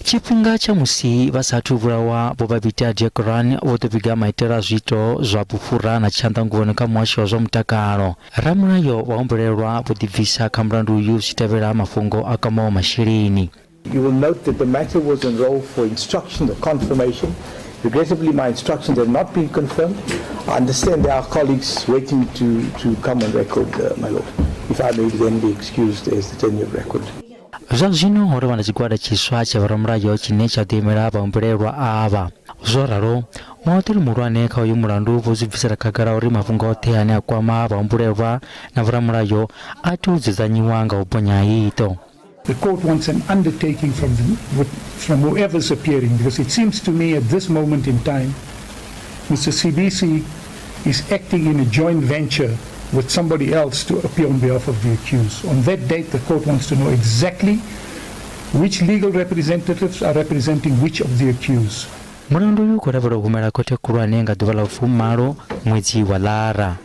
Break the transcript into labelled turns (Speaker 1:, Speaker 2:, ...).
Speaker 1: Tshifhinga tsha musi vha sa athu vhulawa, Vho Babita Deokaran vho ḓo vhiga maitele a zwiito zwa vhufhura na tshanḓanguvhoni kha muhasho wa zwa mutakalo. Ramulayo vhahumbulelwa vho ḓibvisa kha mulandu uyu zwi tshi tevhela mafhungo a kwamaho masheleni.
Speaker 2: You will note that the matter was enrolled for instructions or confirmation. Regrettably, my instructions have not been confirmed. I understand there are colleagues waiting to come on record, my lord. If I may then be excused as the attorney of record.
Speaker 1: Zwa zwino ho tovha na tshigwada tshiswa tsha vhoramulayo tshine tsha ḓo imela vhahumbulelwa avha. Zwo ralo, muhaṱuli muhulwane kha uyu mulandu vho zwi bvisela khagala uri mafhungo oṱhe ane a kwama vhahumbulelwa na vhoramulayo a tea u dzudzanyiwa nga u bonya ha iṱo.
Speaker 3: The court wants an undertaking from whoever's appearing, because it seems to me at this moment in time, Mr. Sibisi is acting in a joint venture with somebody else to appear on behalf of the accused. On that date, the court wants to know exactly which legal representatives are representing which of the accused.
Speaker 1: Mulandu uyu u khou lavhelelwa u humela khothe khulwane nga ḓuvha ḽa vhufumalo ṅwedzi wa Lara.